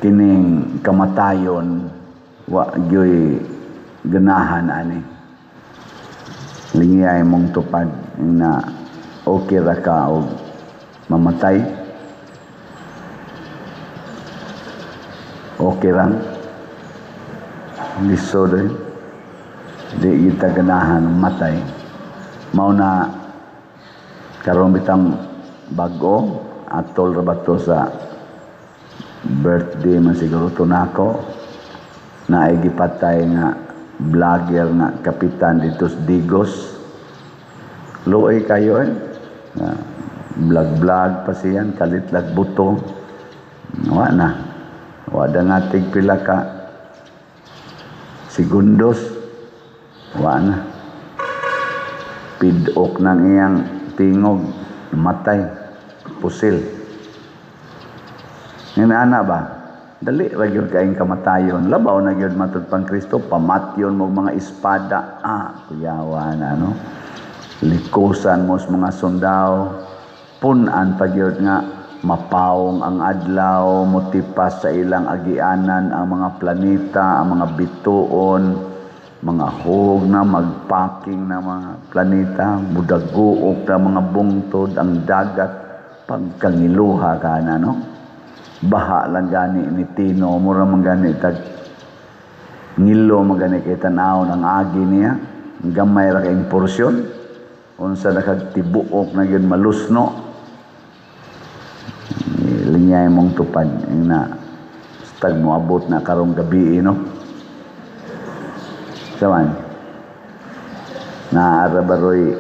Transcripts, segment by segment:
Kining kamatayon, wa gyoy ganahan ani. Lingiyay mong tupad na okay ra ka og mamatay. Okay lang. Lisod eh. Di kita ganahan matay. Mao na karon bitang bag-o, atol ra ba to sa birthday man siguro to nako, naay gipatay nga vlogger nga kapitan dito sa Digos. Luoy kayo eh. Vlog-vlog pa siyan, kalitlag buto. Wa na. Wa da nga tig pila ka segundos. Wa na. Pidok ng iyang tingog, matay, pusil. Nga ana ba? Dali ra gyud kaayong kamatayon. Labaw na gyud matud pang Kristo, pamatyon mo mga espada. Ah, kuyawa na, no? Likusan mo sa mga sundao. Punan pa gyud nga mapawong ang adlaw, motipas sa ilang agianan ang mga planeta, ang mga bituon, mga hug na magpaking na mga planeta, mudaguok na mga bungtod, ang dagat, pagkangiluha ka na, no? Baha lang gani ni Tino, mura man gani tag ngilo man gani kay tan-awon ang agi niya, gamay ra kayong porsyon, unsa na kag tibuok na gyud malusno. Linyay mong tupad na stag moabot na karong gabi, no? Saman naara baroy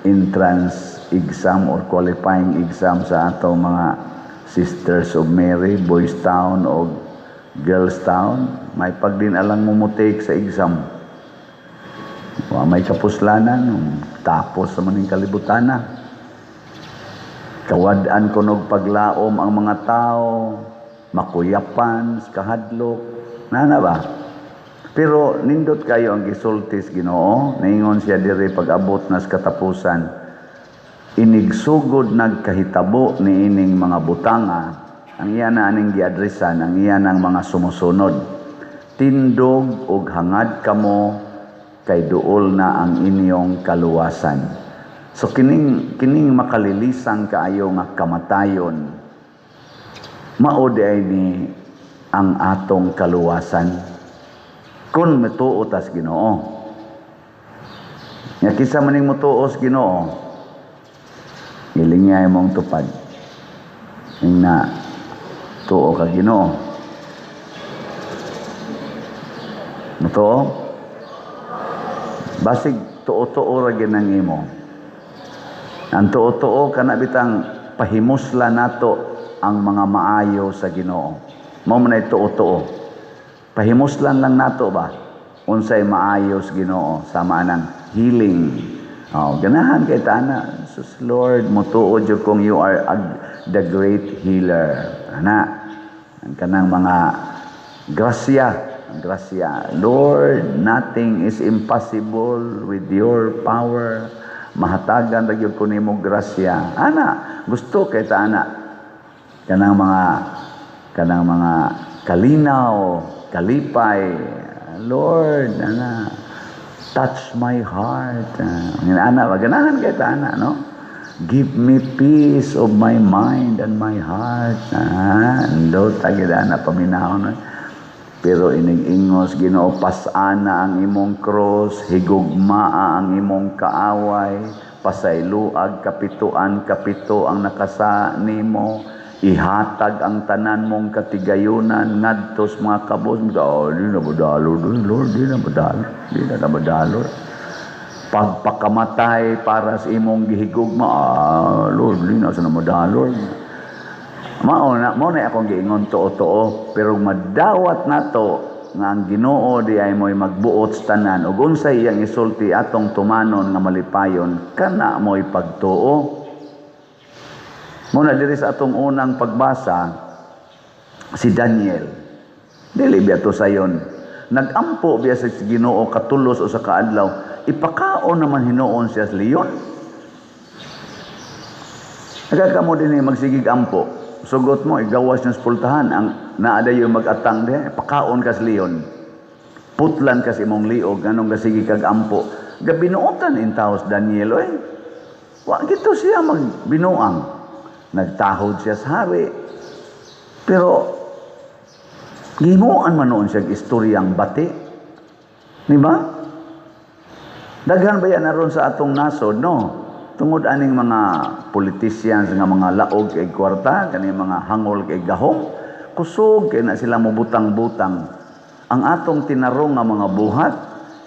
entrance exam or qualifying exam sa atong mga Sisters of Mary, Boys Town o Girls Town, may pagdin alang mo take sa exam. Wa may kapuslanan, tapos sa maning kalibutan na. Kawad-an kunog paglaom ang mga tao, makuyapan, kahadlok, nana ba? Pero nindot kayo ang gisultis Ginoo, naingon siya diri pag-abot nas katapusan. Inigsugod nagkahitabo ni ining mga butanga, ang iya na aning giadresan, ang iya ng mga sumusunod. Tindog og hangad kamo kay duol na ang inyong kaluwasan. So kining makalilisang kaayo nga kamatayon, mao di ay ni ang atong kaluwasan. Kung mituo tas Ginoo. Nga kinsa maning motuo sa Ginoo, ilingay mong tupad. Ing na tuo ka Ginoo. Mutuo? Basig tuo-tuo ra gyud ang imo. Ang tuo-tuo kana bitang pahimusla nato ang mga maayo sa Ginoo. Mao man ay tuo-tuo. Pahimuslan lang nato ba unsay maayo sa Ginoo sama anang healing. Oh, ganahan kay tana. Sus Lord, mutuo jud kung you are the great healer. Ana, ang kanang mga grasya, ang grasya. Lord, nothing is impossible with your power. Mahatagan ra gyud ko nimo grasya. Ana, gusto kay ta ana. Kanang mga kalinaw, kalipay. Lord, ana, touch my heart. Ana, ganahan kay ta ana, no? Give me peace of my mind and my heart. Ando tagid ana paminahon. No? Pero inig-ingos Ginoo, pasana ang imong cross, higugmaa ang imong kaaway, pasayloag kapituan kapito ang nakasa nimo, ihatag ang tanan mong katigayunan ngadto sa mga kabos. Oh, di na madalo, Lord, di na madalo, di na madalo. Pagpakamatay para sa imong gihigugma, Lord, di na sa madalo. Mao na akong giingon tuo-tuo, pero madawat nato nga ang Ginoo di ay mo'y magbuot sa tanan ug unsay iyang isulti atong tumanon nga malipayon, kana mo'y pagtuo. Muna diri sa atong unang pagbasa, si Daniel. Dili biya to sayon. Nagampo biya sa Ginoo katulos o sa kaadlaw, ipakaon naman hinuon siya sa leon. Nagkakamo din eh, magsigig ampo. Sugot mo, igawas yung pultahan. Ang naa dayo mag-atang diha, pakaon kas leon. Putlan kas imong liog, anong gasigi kag ampo. Gabinuotan in taos Daniel, oy. Wa gito siya magbinuang. Nagtahod siya sa hari. Pero gihimuan man noon siya istoryang bati. Di ba? Daghan ba yan aron sa atong nasod, no? Tungod aning mga politicians nga mga laog kay kwarta, kani mga hangol kay gahom, kusog kay na sila mobutang-butang. Ang atong tinarong nga mga buhat,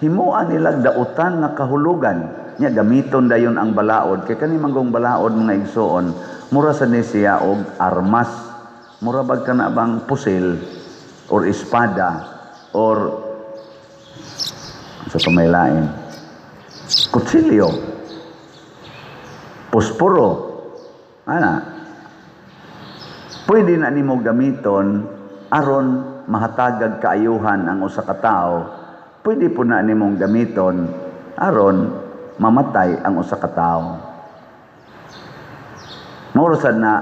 himuan nilag dautan nga kahulugan. Nya gamiton dayon ang balaod kay kani manggong balaod, mga igsoon, mura sa ni siya og armas. Mura bag kana bang pusil or espada or sa pamailain kutsilyo, posporo ana, pwede na nimo gamiton aron mahatagag kaayuhan ang usa ka tawo, pwede po na nimong gamiton aron mamatay ang usa ka tawo. Mao sad na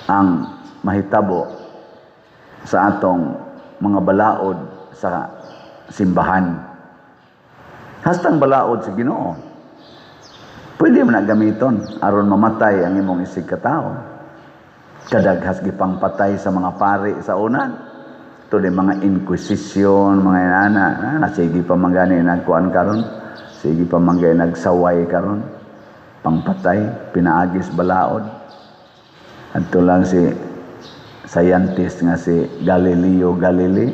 ang mahitabo sa atong mga balaod sa simbahan. Hastang balaod sa Ginoo, pwede mo na gamiton aron mamatay ang imong isig katao. Kadaghas gipang patay sa mga pari sa una. Ito din mga inquisition, mga inana, na, sige pa man gani nagkuan karon, sige pa man gani nagsaway karon, pangpatay, pinaagis balaod. Adto lang si scientist nga si Galileo Galilei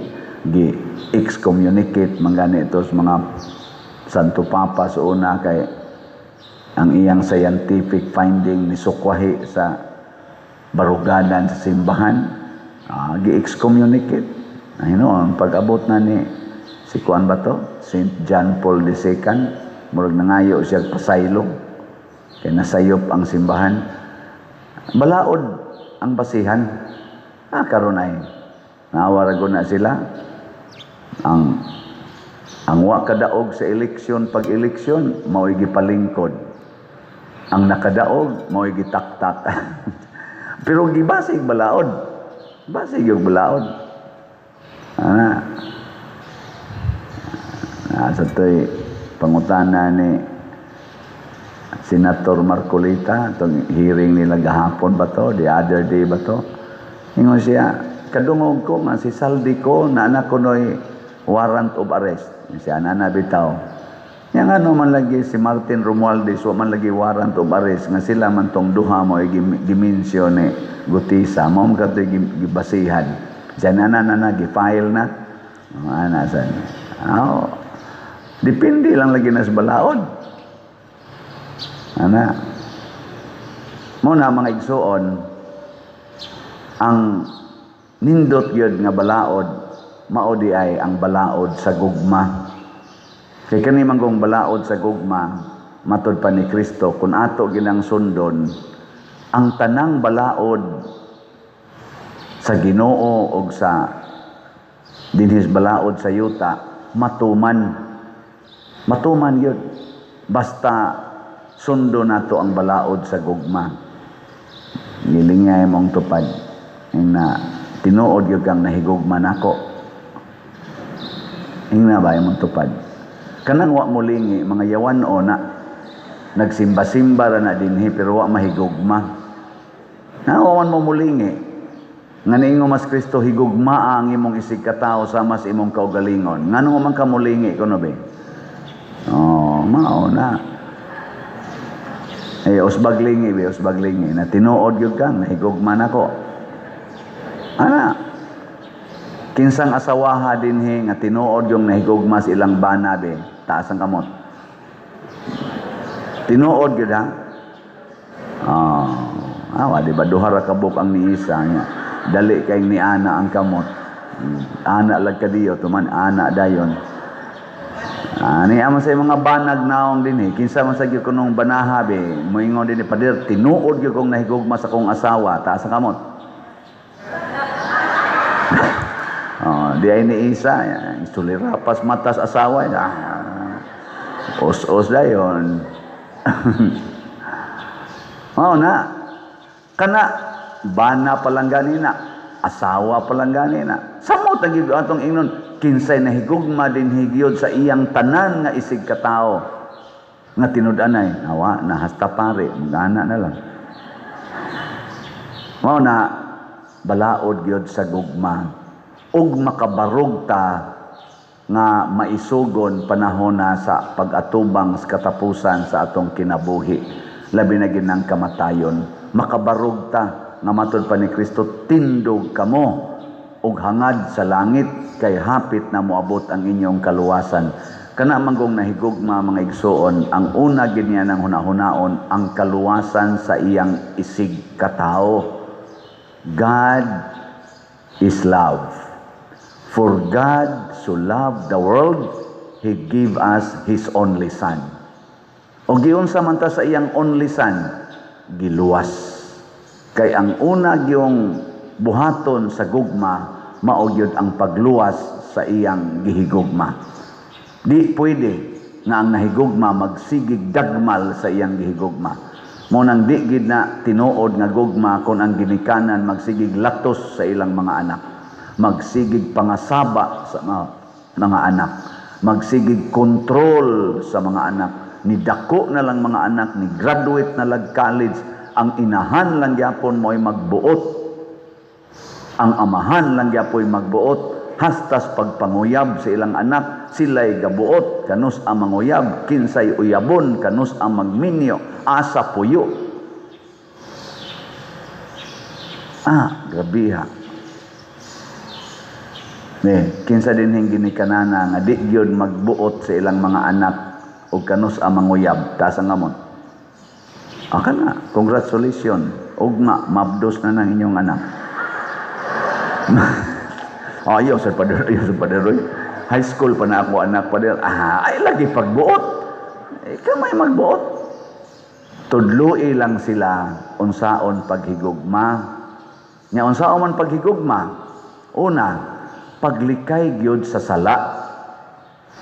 gi excommunicate man gani ito sa mga Santo Papa sa una kay ang iyang scientific finding ni sukwahi sa baruganan sa simbahan, gi-excommunicate. Ay no, ang pag-abot na ni si kuan ba to, Saint John Paul II, murag nangayo siya pasaylo kay nasayop ang simbahan. Balaod ang basihan. Karon ay naawa ra na sila. Ang wa kadaog sa eleksyon, pag eleksyon, mao'y gipalingkod. Ang nakadaog, mao'y gitaktak. Pero gibasig balaod. Basig yung balaod. Ana. Sa to'y pangutana ni Senator Marcoleta, itong hearing nila gahapon ba to, the other day ba to? Ingon siya, kadungog ko nga si Zaldy Co na anak ko no'y warrant of arrest. Siya na bitaw. Yang ano man lagi si Martin Romualdez, wa man lagi warrant of arrest nga sila man tong duha mo gimension ni Guteza, mao man katoy gibasihan. Siya na na na, na gi-file na. Ana sa. Oh, depende lang lagi na sa balaod. Ana. Mo na, mga igsuon, ang nindot gyud nga balaod mao di ay ang balaod sa gugma. Kay kani manggong balaod sa gugma, matod pa ni Kristo, kung ato ginang sundon, ang tanang balaod sa Ginoo og sa dinhis balaod sa yuta matuman. Matuman yun. Basta sundo nato ang balaod sa gugma. Gilingay mong tupad na tinuod yun kang nahigugma nako. Ingna ba imong tupad? Kanang wa mo lingi, mga yawan o na nagsimba-simba ra na dinhi pero wa mahigugma. Na wa man mo mulingi. Nga niingon mas Kristo, higugmaa ang imong isig katao sama sa imong kaugalingon. Ngano man ka mulingi kuno be? Oh, mao na. Eh, usbag lingi be, usbag lingi na tinuod gyud kang nahigugma nako. Ana, kinsang asawaha dinhi nga tinuod yung nahigugma sa ilang bana be, taas ang kamot. Tinuod gyud ha. Ah, di ba duha ra ka buok ang niisa niya. Dali kay ni ana ang kamot. Ana lag kadiyo tuman ana dayon. Ani ama sa mga banag naong dinhi, kinsa man sa gyud kunong banaha be, moingon dinhi, "Pader, tinuod gyud kong nahigugma sa kong asawa," taas ang kamot. Oh, di ay ni isa, sulirapas matas asawa. Os-os dayon. Oh na. Kana Bana pa lang ganina, asawa pa lang ganina. Samot ang gyud atong ingnon, kinsay nahigugma din higyod sa iyang tanan nga isig katao nga tinud-anay, awa na hasta pare, magana na lang. Mao na balaod gyud sa gugma ug makabarog ta nga maisugon panahon na sa pag-atubang sa katapusan sa atong kinabuhi, labi na gyud ng kamatayon. Makabarog ta nga matud pa ni Kristo, tindog kamo ug hangad sa langit kay hapit na moabot ang inyong kaluwasan. Kana manggong nahigugma, mga igsuon, ang una gid niya ng hunahunaon ang kaluwasan sa iyang isig katao. God is love. For God so loved the world, He gave us His only Son. O giunsa man ta sa iyang only Son? Giluwas. Kay ang una gyung buhaton sa gugma, mao gyud ang pagluwas sa iyang gihigugma. Di pwede nga ang nahigugma magsigig dagmal sa iyang gihigugma. Mo nang di gid na tinuod nga gugma kung ang ginikanan magsigig latos sa ilang mga anak, magsigig pangasaba sa mga anak, magsigig kontrol sa mga anak. Ni dako na lang mga anak, ni graduate na lag college, ang inahan lang gyapon mo'y magbuot, ang amahan lang gyapoy magbuot, hastas pagpanguyab sa ilang anak, sila'y gabuot, kanus ang manguyab, kinsay uyabon, kanus ang magminyo, asa puyo. Ah, grabe ha. Ne, kinsa din hing ginikanan nga di gyud magbuot sa ilang mga anak o kanus ang manguyab, taas ang amon. Aka na, congratulations. Ugma, mabdos na ng inyong anak. Ayaw sa pader, ayaw sa pader. High school pa na ako anak pader. Ah, ay lagi pagbuot. Ikaw may magbuot. Tudloi lang sila unsaon paghigugma. Nya unsaon man paghigugma? Una, paglikay gyud sa sala.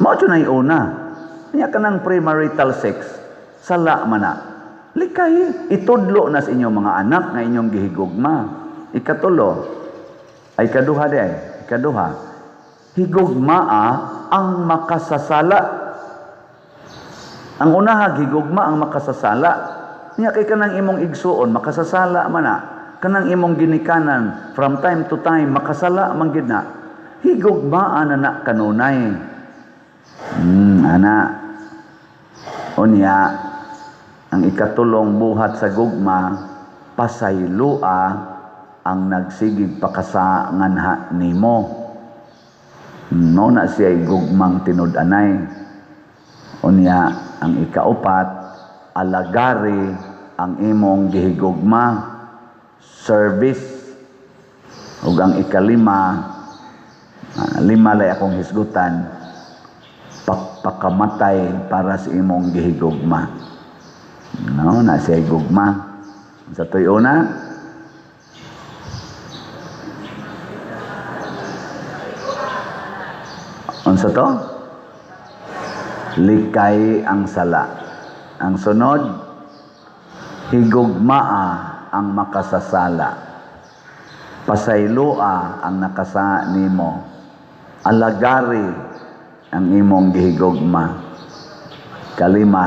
Mao jud nay una. Nya kanang premarital sex, sala man na. Likay, itudlo na sa inyong mga anak nga inyong gihigugma. Ikatulo, ay kaduha di ay, ikaduha, higugmaa ang makasasala. Ang unaha, higugma ang makasasala. Nya kay kanang imong igsuon, makasasala man na. Kanang imong ginikanan, from time to time, makasala man gid na. Higugmaa na na kanunay. Ana. Unya, ang ikatulong buhat sa gugma, pasaylua ang nagsigig pakasa nganha nimo. No na siya gugmang tinud-anay. Unya, ang ikaupat, alagari ang imong gihigugma, service. Ug ang ikalima, lima lay akong hisgutan, pakamatay para sa imong gihigugma. No, na siya gugma. Sa tuy una, unsa to? Likay ang sala. Ang sunod, higugmaa ang makasasala. Pasaylua ang nakasa nimo. Alagari ang imong gihigugma. Kalima,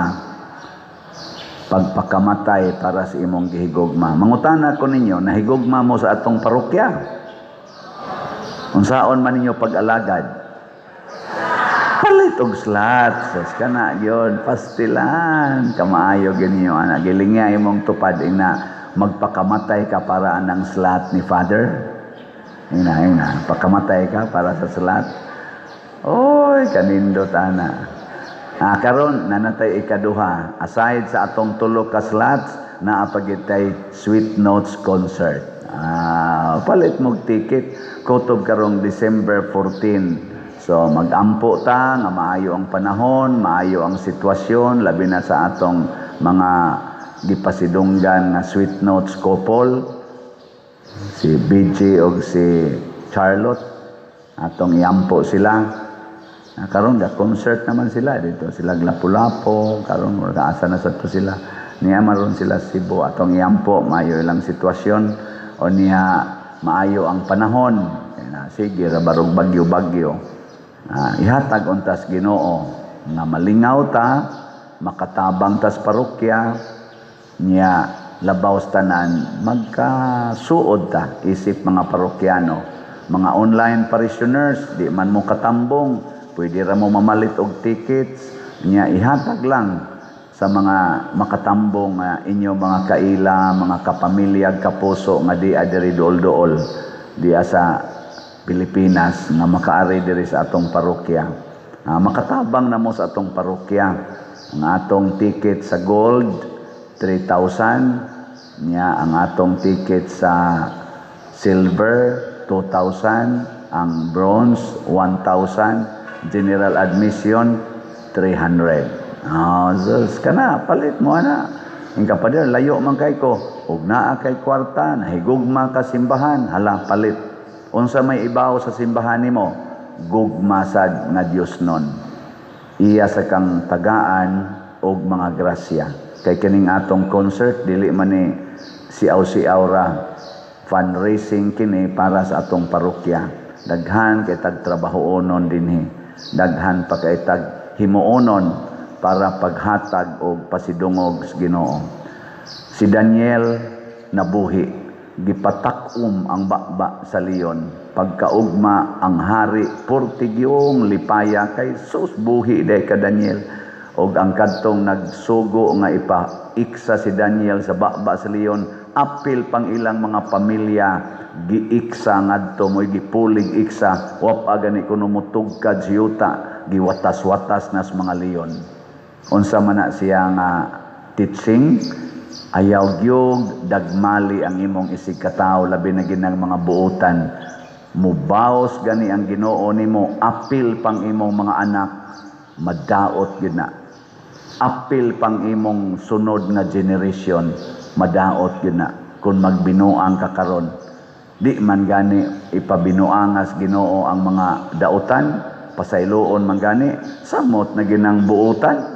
pagpakamatay para sa imong gihigugma. Mangutana ko ninyo, nahigugma mo sa atong parokya? Unsaon man ninyo pag-alagad? Palit og slots. Sas kana gyud, pastilan. Kamaayo gyud ninyo ana. Gilingya imong tupad ina magpakamatay ka para anang slot ni Father. Ina ina, pakamatay ka para sa slot. Oy, kanindot ana. Ah, karon nanatay ikaduha. Aside sa atong tulo ka slots, naa pa gyud tay Sweet Notes concert. Ah, palit mog ticket kutob karong December 14. So magampo ta nga maayo ang panahon, maayo ang sitwasyon, labi na sa atong mga gipasidunggan nga Sweet Notes couple, si BJ og si Charlotte, atong iampo sila. Ah, karon ga concert naman sila dito, sila Lapu-Lapu, karon mura asa na sad to sila. Niya maron sila Cebu, atong iampo maayo ilang sitwasyon. o niya maayo ang panahon. Na, sige ra barog bagyo-bagyo. Ihatag untas Ginoo nga malingaw ta, makatabang tas parokya niya, labaw sa tanan magkasuod ta isip mga parokyano. Mga online parishioners, di man mo katambong, pwede ra mo mamalit og tickets niya, ihatag lang sa mga makatambong inyong mga kaila, mga kapamilya, kapuso nga di diri duol-duol diya sa Pilipinas nga makaari diri sa atong parokya. Makatabang na mo sa atong parokya. Ang atong ticket sa gold 3,000 niya, ang atong ticket sa silver 2,000, ang bronze 1,000, general admission 300. Oh, sus kana palit mo ana. Ang kapader, layo man kay ko ug naa kay kwarta, nahigugma ka simbahan, hala, palit. Unsa may ibaw sa simbahan nimo? Gugma sad nga Dios nun. Iya sa kang tagaan og mga grasya. Kay kining atong concert, dili man ni siaw-siaw ra, fundraising kini para sa atong parokya. Daghan kay tag trabahoonon dinhi. Daghan pa kay tag himuonon para paghatag og pasidungog sa Ginoo. Si Daniel nabuhi, gipatak-om ang baba sa leon. Pagkaugma, ang hari portigyong lipaya kay sus, buhi day ka, Daniel. Og ang kadtong nagsugo nga ipa-iksa si Daniel sa baba sa leon, apil pang ilang mga pamilya, giiksa ngadto, mo'y gipulig iksa, wa pa gani kuno motugkad si yuta, giwatas-watas nas mga leon. Unsa man na siya nga teaching? Ayaw gyud dagmali ang imong isig katawo, labi na ginang mga buotan. Mubaos gani ang Ginoo nimo, apil pang imong mga anak, madaot gyud na. Apil pang imong sunod nga generation, madaot gyud na kung magbinuang ka karon. Di man gani ipabinuangas Ginoo ang mga dautan, pasayloon man gani, samot na ginang buotan.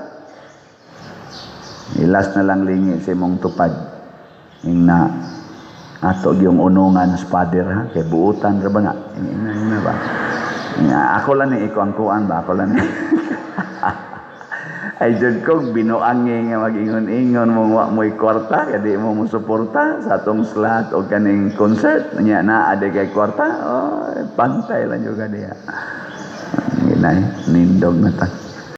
Ilas na lang lingi sa imong tupad. Ing na ato yung unungan sa father ha, kay buutan ra ba na? Ing na ba? Nga, ako lang ni iko ang kuan ba, ako lang ni. Ay jud ko binuangi nga mag-ingon-ingon mo wa mo'y kwarta kay di mo mosuporta sa atong slot o kaning concert nya naa di kay kwarta, oh, pantay lang jud ka diha. Ginay nindog na ta.